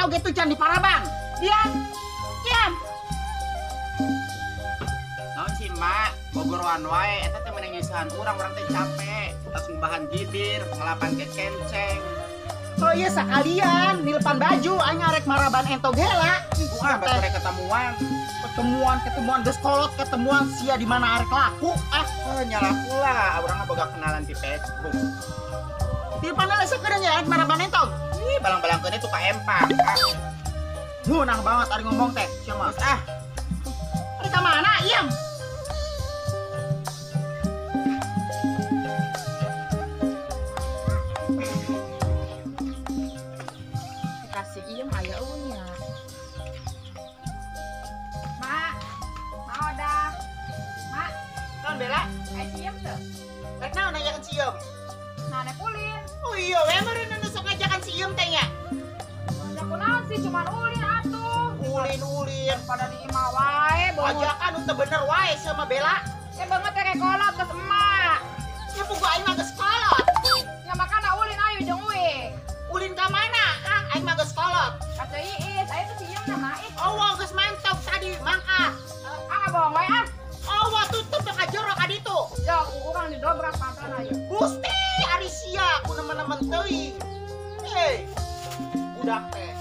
Entog itu can di Paraban. Diam. Diam. Naon sih, Mak? Bogoroan wae eta teh meunang nyusahan urang, urang teh capek. Tas ngumbahan bibir, ngelapan ke kenceng. Oh iya sekalian, nilpan baju aing arek maraban entog heula. Wah, batur ketemuan. Ketemuan geus kolot ketemuan sia di mana arek laku. Ah, nyalaku lah, urang mah boga kenalan di Facebook. Tilpan heula sakedeung ya arek maraban entog. Ih, balang-balangkeun itu ka empang. Ah. Ngeunah banget ari ngomong teh, sia mah. Ah. Ari ka mana, Iem? Kasih Iem aya eueuh nya. Mak, Mak Odah. Mak, naon Bella? Aya si Iem teu? Rek naon nanyakeun si Iem? Nah, nek ulin. Oh iya, we meureun nu sok ngajakan si Iem teh nya. Ya kunaon sih cuman ulin atuh. Ulin-ulin pada di imah wae, ajakan nu teu bener wae sama Bella. Ya banget teh kolot geus emak. Ya puguh aing mah geus kolot. Ya makana ulin ayo jeung uing. Ulin ka mana? Ah, aing mah geus kolot. Ka Ceu Iis, aya teh si Iem na Mak. Oh, geus mantap tadi mangkat. Ah, bohong wae ah. Oh, tutup ka jero ka ditu. Ya, urang didobrak pantana ieu. Gusti, ari sia ku nemen-nemen teuing. Hei. Budak teh.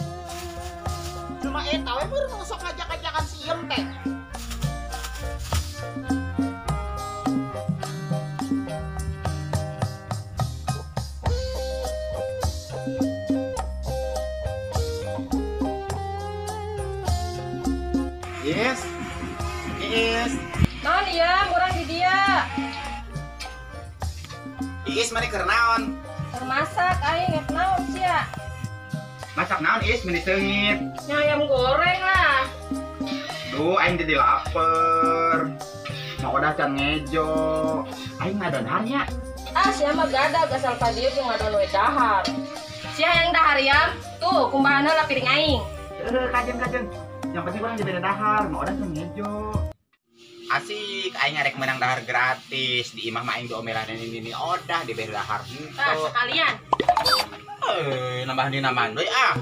Cuma eta we meureun sok ngajak-ajakan si Iem teh. Yes. Iis. Naon iya, urang di dia. Iis mani keur naon? Keur masak aing rek naon sia? Masak naon Iis meni seungit? Nya ayam goreng lah. Duh, aing jadi lapar. Mak Odah can ngejo. Aing ngadon nya. Ah, sia mah gadag asal ka dieu jeung ngadon we dahar. Sia yang dahar ya? Tuh, kumbahan heula piring aing. Heuh, kajen-kajen. Yang penting urang dibere dahar, Mak Odah can ngejo. Asik, aing arek menang dahar gratis. Di imah mah aing diomelan ini Odah dibere dahar henteu. Tah, sekalian. Nambah di naman deui ah.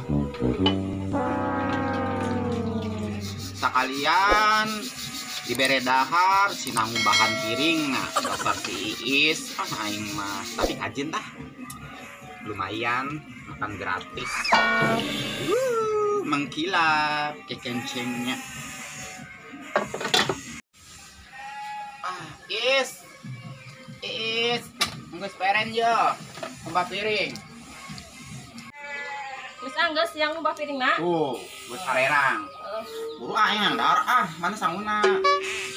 Sekalian dibere dahar si nangumbahan piring nah dasar si Iis ah aing mah tapi kajin tah. Lumayan makan gratis. Mengkilap kekencengnya. Ah, Is. Is, geus peren yo. Ngumbah piring. Geus anggeus yang ngumbah piring na. Tuh, geus harerang. Buru aing yang dahar ah, mana sanguna?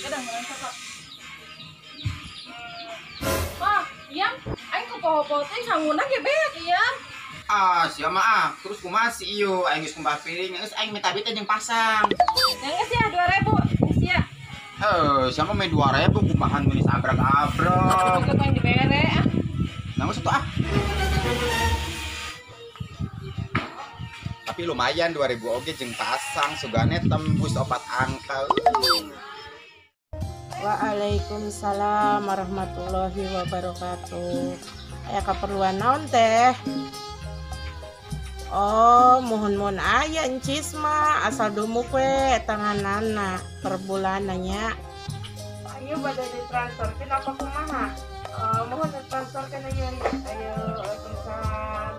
Kadang sok. Wah, Iem, aing ku poho-poho teh sanguna ge beak Iem. Ah, sia mah ah, terus kumaha si ieu aing geus ngumbah piring, geus aing minta duit jeung pasang. Yang geus ya 2000, geus ya. Heuh, sia mah me 2000 kumahan geulis abrek-abrek. Itu yang dibere ah. Nah, geus atuh ah. Tapi lumayan 2000 oge jeung pasang sugane tembus 4 angka. Waalaikumsalam warahmatullahi wabarakatuh. Aya kaperluan naon teh? Oh, muhun-muhun aya encis mah asal dumuk we tanganana per bulananya. Ayo bade ditransferkeun apa kumaha? Mohon ditransferkeun aja. Ayo, waalaikumsalam.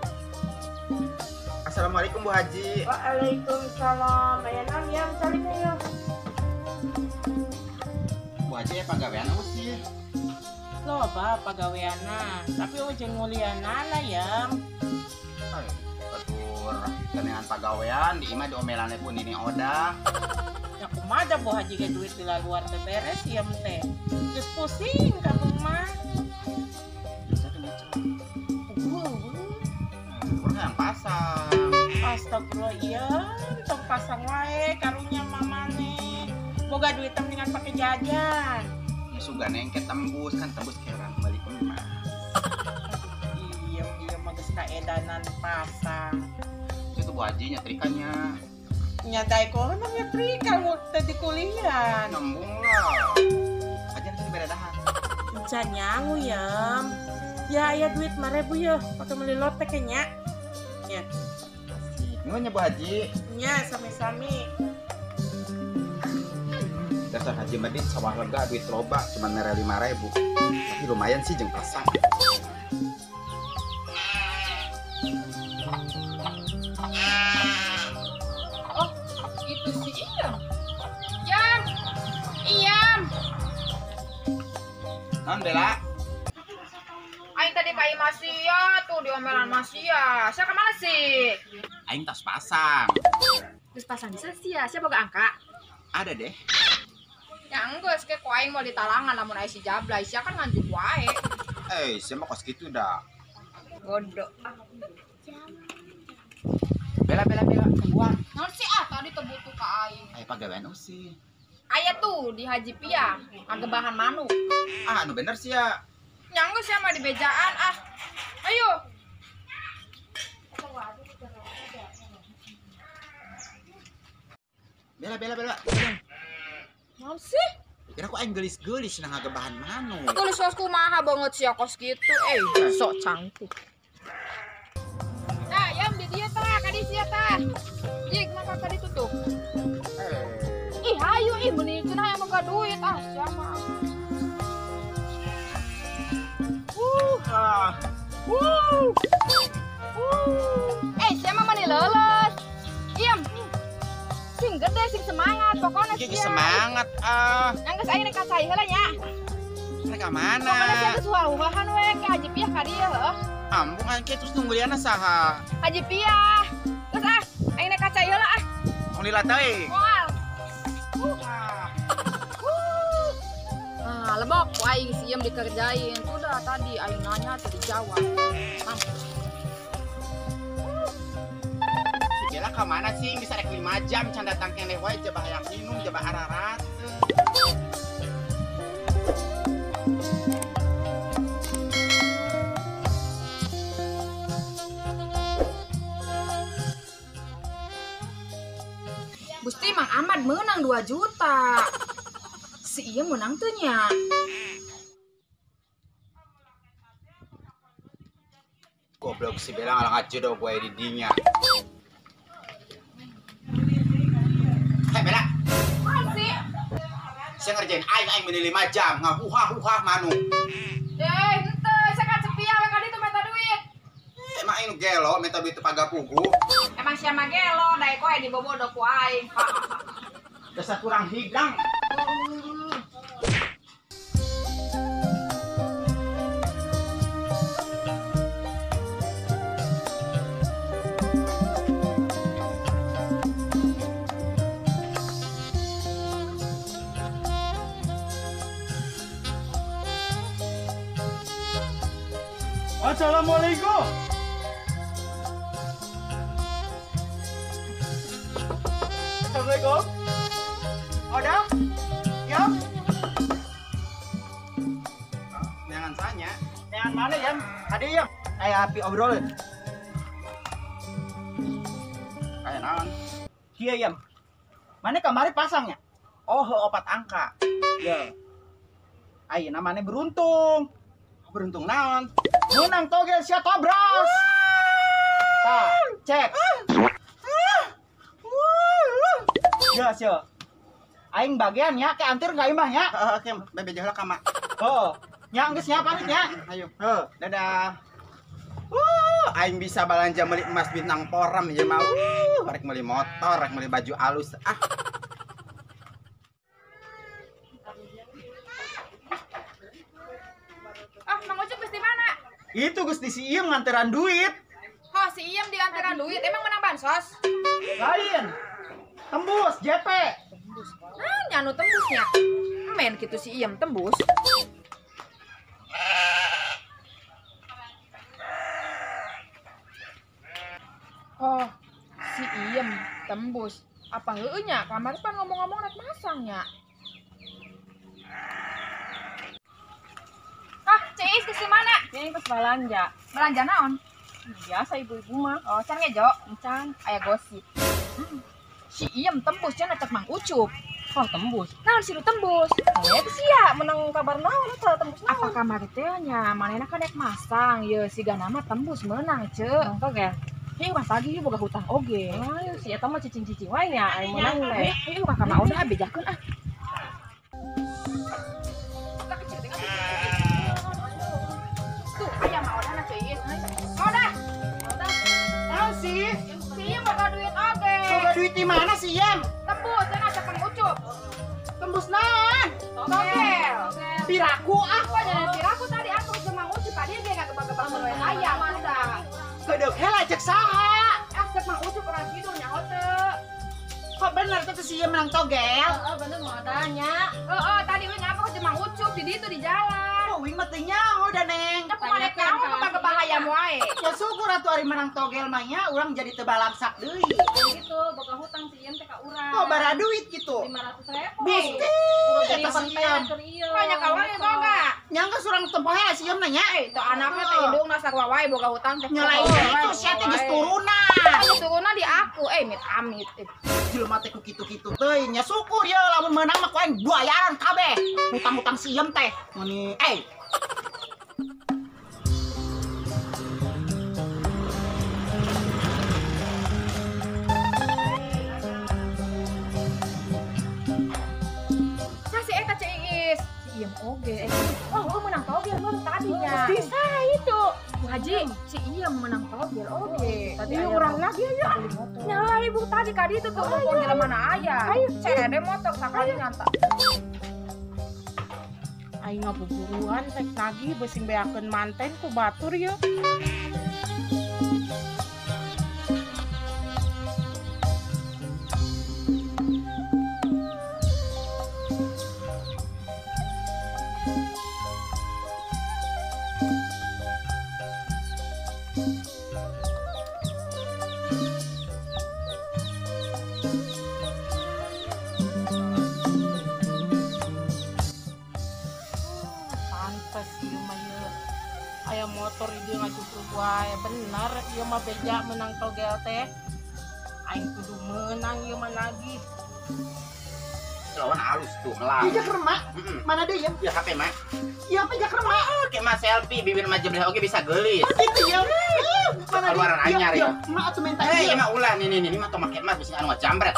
Assalamualaikum Bu Haji. Waalaikumsalam. Aya naon ya, salim ayo. Bu Haji ya pagawean eueuh sih. Loba pagaweanna, tapi ujung muliana lah ya. Batur kenean pagawean di imah diomelane pun ini Odah. Ya kumaha Bu Haji ge duit di luar teh beres ieu teh. Geus pusing kamu mah. Bisa tuh lucu. Urang yang pasang. Astagfirullah iya, tong pasang wae karunya mamane. Boga duit mendingan pake jajan. Ya sugane engke tembus kan tembus kayak orang balik emas. Iya, iya mah geus kaedanan pasang. Itu Bu Haji nyetrikannya. Nyatai kono nyetrika teh di kuliah. Nyambung lah. Aja nanti dibere dahar. Encan nyangu ya. Ya aya duit 5.000 ya, pake meuli lotek nya. Ya. Nuhun nya Bu Haji. Nya sami-sami. Dasar Haji Madin sawah lega duit loba cuma mere 5.000. Tapi lumayan sih jeung pasang. Oh, itu si Iyam. Yam. Iyam. Non Bella. Aing tadi ka imah sia tuh diomelan mah sia. Sia kemana sih? Aing tas pasang. Geus pasang bisa sia, sia boga angka. Ada deh. Ya enggeus ke ku aing mau ditalangan lamun aya si Jablay, sia kan nganjuk wae. Eh, sia mah kos kitu dah. Bodoh. Bella, Bella, Bella, tungguan. Naon sih ah tadi teu butuh ka aing. Aya pagawean eusi. Aya tuh di Haji Pia, ngagebahan manuk. Ah, anu bener sia. Ya enggeus sia mah di bejaan ah. Ayo. Bella, Bella, Bella. Naon sih? Kira ku aing geulis-geulis nah ngagebahan manuk. Geulis kos kumaha banget sia kos kitu sok cangkuk. Nah, yam di dieu tah, ka dieu sia tah. Jig maka ka ditu tuh. Ih, hayu ih meuni cenah hayang boga duit ah sia mah. Sia mah meuni leuleus. Iyam. Sing gede sing semangat pokoknya sia. Semangat ah. Yang geus aing rek ka cai heula nya. Rek ka mana? Pokoknya sia geus wah-wahan we ke Haji Piah ka dieu heuh. Ambung aing terus nungguliana saha? Haji Piah. Terus ah, aing rek ka cai heula ah. Tong lila teuing. Moal. Nah, lebok ku aing si Iem dikerjain. Udah tadi aing nanya teu dijawab. Mampus. Si Bella ka mana sih? Bisa rek 5 jam can datang keneh wae jabah hayang minum, jabah ararat. Gusti Mang Ahmad menang 2 juta. Si Iem menang tuh nya. Goblok si Bella ngalah ngajodoh gue di dinya. Hei Bella. Apaan sih? Saya ngerjain aing aing meni 5 jam ngahuha-huha manuk. Eh, henteu, saya kan cepia we ka ditu minta duit. Emang aing nu gelo minta duit teu pagapugu. Emang sia mah gelo, daek we dibobodo ku aing. Dasar kurang hidang. Assalamualaikum. Assalamualaikum. Odang? Yam? Jangan tanya. Jangan mana, Yam? Ade, Yam. Ayo api obrolan. Kayak naon? Iya, Yam. Mana kamari pasangnya? Oh, 4 angka. Ya. Ayo namanya beruntung. Beruntung naon? Menang togel sia tobros. Tah, cek. Ya, sia. Aing bagian nya ke antir enggak imah nya. Oke, bebe jauh lah kama. Oh, nya geus nya pamit nya. Ayo. Heuh, dadah. Aing bisa balanja beli emas bintang poram ya mau. Rek beli motor, rek beli baju alus. Ah. Ah, Mang Ucup geus di mana? Itu geus di si Iem nganteran duit. Oh, si Iem dianteran duit. Emang menang bansos? Lain. Tembus JP. Tembus. Nah, nyanu tembusnya. Men gitu si Iem tembus. Oh, si Iem tembus. Apa heueuh nya? Kamari pan ngomong-ngomong rek masangnya. Ah, Ceis ke mana? Ini ke belanja. Belanja naon? Biasa ibu-ibu mah. Oh, can ngejo? Can. Aya gosip. Si Iem tembus cenah cek Mang Ucup. Oh, tembus. Naon sih lu tembus? Eh, sia menang kabar naon eta tembus naon? Apa kamari teh nya? Manehna kan rek masang ye siga nama tembus menang, Ceu. Menang togel. Heuh urang tagih boga hutang oge. Ayo si eta mah cicing-cicing wae nya aing meunang teh. Heuh urang ka Mak Odah bejakeun ah. Tuh aya Mak Odah na Ceu Iis. Mak Odah. Naon sih? Si Iem boga duit oge. Boga duit di mana sih Iem? Tembus cenah cek Mang Ucup. Tembus naon? Togel. Piraku ah. Kok jadi piraku tadi aku jeung Mang Ucup tadi dia ngagebak-gebak meun ayam masa. Kedeuk heula cek saha? Ah cek Mang Ucup urang kidul nyaho teu. Kok bener teh si Iem menang togel? Heeh bener mau tanya. Heeh tadi we ngapa jeung Mang Ucup di ditu di jalan. Oh wing mah teu nyaho da Neng. Da kumaha nyaho gebak-gebak hayam wae. Ya syukur atuh ari menang togel mah nya urang jadi teu balaksak deui. Gitu boga hutang si Iem teh ka urang. Kok bara duit gitu? 500.000. Gusti, eta si Iem. Banyak kawan boga. Nyangka surang tempoh heula si Iem nanya. Eh, itu anaknya teh hidungna sarua wae boga hutang teh. Nyalain itu sia teh geus turunan. Geus turunan di aku, eh amit-amit. Jelema teh ku kitu-kitu teuing nya syukur ye lamun meunang mah ku aing bayaran kabeh. Hutang-hutang si Iem teh. Meuni eh Nah si eta Ceu Iis, si Iem oge. Oh, menang togel mun tadinya. Bisa itu. Bu Haji, si Iem menang togel oge. Tadi urang lagi ya. Nyala ibu tadi ka ditu tuh mumpung jelema mana aya. Cerede motor sakali nyanta. Aing ngabuburuan rek nagih beusi beakeun manten ku batur ye. Pantes ieu mah ieu. Aya motor di dieu ngacupruk wae bener ieu mah beja menang togel teh. Aing kudu meunang ieu mah nagih. Lawan halus tuh melang. Iya remak. Mana deui ya? Ya HP mah. Iya apa jak remak? Oke mah selfie bibir mah jebleh oge bisa geulis. Oh gitu ya. Mana keluaran anyar ya. Mak atuh minta ieu. Eh mah ulah nih nih nih mah tong make emas bisa anu ngajambret.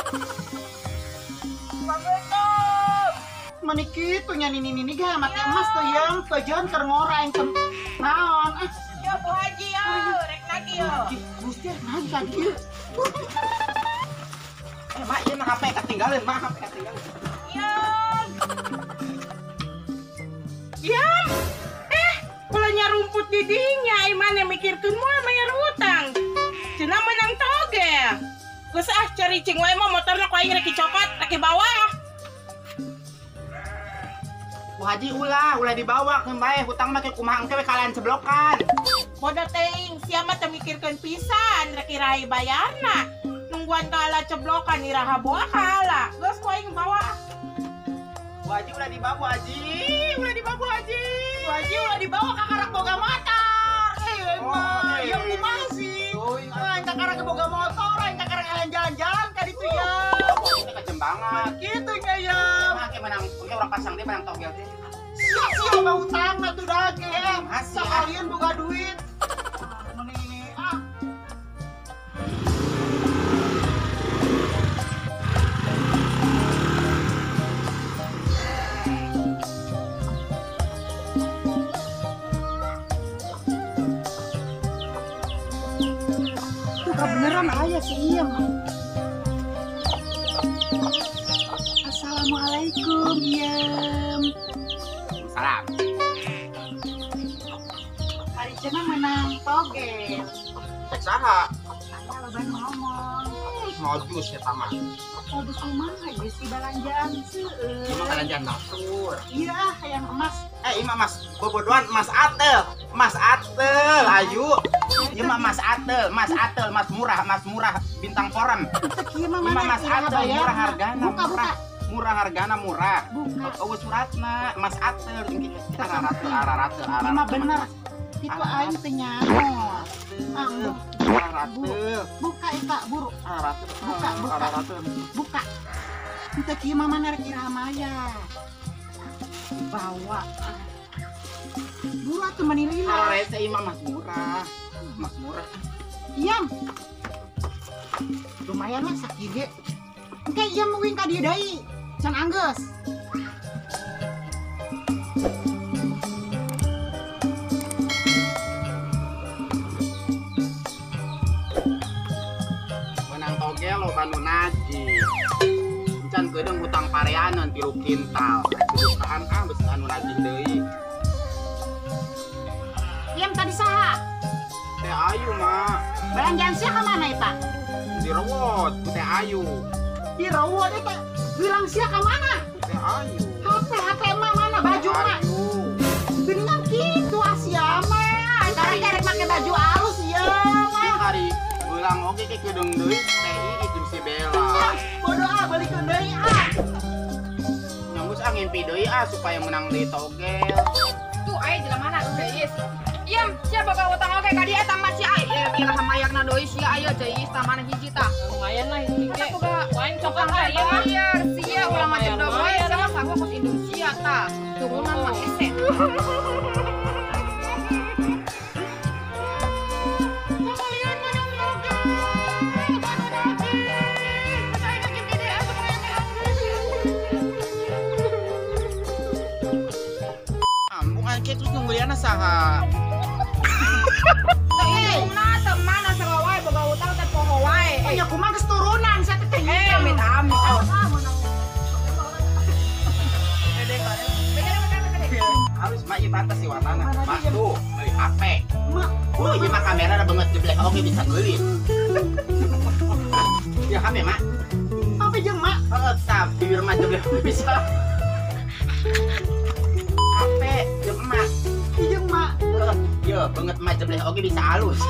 Mani kitu nya nini nini ga make emas tuh yang tujuan keur ngora aing tem naon ah. Yo Bu Haji yo rek nagih yo. Gusti nagih ka dieu. Eh mak ieu mah HP ketinggalan, mak HP ketinggalan. Yam. Yam. Eh, ulah rumput di dinya ai maneh mikirkeun moal bayar hutang. Cenah menang togel. Geus ah caricing wae mah motorna ku aing rek dicopot, rek dibawa. Bu Haji ulah, ulah dibawa keun bae hutang mah ke kumaha engke we kalian ceblokan. Bodoh teuing, sia mah teu mikirkeun pisan rek iraha bayarna. Nungguan kalah ceblokan iraha boa kalah. Geus ku aing bawa. Bu Haji ulah dibawa Bu Haji, ulah dibawa Bu Haji. Bu Haji ulah dibawa ka karak boga motor. Eh mah, yang kumaha sih? Aing ka karak boga motor, aing ka karak jalan-jalan ka ditu ya. Kita kejem banget. Kitu nya ya. Mah ke menang, engke urang pasang dia menang togel teh. Sia-sia mah hutang atuh dah ke. Sakalian boga duit. Meni ah. Tuh beneran ayah si Iem. Assalamualaikum Iem. Salam. Hari cenah menang togel. Cek saha? Aya loba ngomong. Modus ya mah. Modus kumaha geus di balanjaan seueur. Ieu mah balanjaan batur. Iya, hayang emas. Eh, ieu mah mas bobodohan Mas Atel. Mas Atel, ayu. Ieu mah Mas Atel, Mas Atel, Mas murah, Mas murah bintang forum. Ieu mah mana Mas Atel murah hargana. Buka, buka. Murah hargana murah. Buka. Eueuh suratna Mas Atel araratel araratel araratel. Ieu mah bener. Itu aing teu nyaho. Araratel. Buka eta buru. Araratel. Buka, buka. Araratel. Buka. Teu kieu mah mana rek iraha maya. Bawa. Buru atuh meni lila. Arese ieu mah Mas murah. Mas murah. Iyam. Lumayan lah sakieu ge. Engke iyam uing ka dieu deui. Can anggeus. Menang togel loba nu nagih. Encan kedeung utang pareanan 3 kintal. Bukaan ah geus anu nagih deui. Iyam tadi saha? Teh Ayu, Mak. Belanjaan sia ka mana eta? Di Rewot, Teh Ayu. Di Rewot eta bilang sia ka mana? Teh Ayu. HP emak mana? Baju emak. Geningan kitu asia mah. Karek-karek make baju alus ya mah. Kari bilang oge ke kedeung deui Teh Iis jeung si Bella. Bodoh ah balikeun deui ah. Nyanggus ah ngimpi deui ah supaya menang deui togel. Tuh aya jelema mana tuh Iis. Iyam, sia boga utang oge ka dieu eta mah sia aya iraha mayarna deui sia aya cai Iis tah mana hiji tah. Lumayan lah hiji ge. Wain coklat ah ieu mah. Bayar sia ulah macam do bae sia mah sago kos indung sia tah. Turunan mah hese. Ambungan ke terus nungguliana saha? Indungna teu mana saha wae boga utang teh poho wae. Oh ya kumaha geus turunan sia teh. Amit amit. Harus mak ieu pantas sih warnana. Mak tuh beli HP. Mak, oh ieu mah kamera banget jeblek oke bisa geulis. Ya HP mak. HP jeung mak. Heeh, tah bibir mah jeblek bisa. HP jeung emak. Jeung mak. Yo, banget mah jeblek oke bisa halus.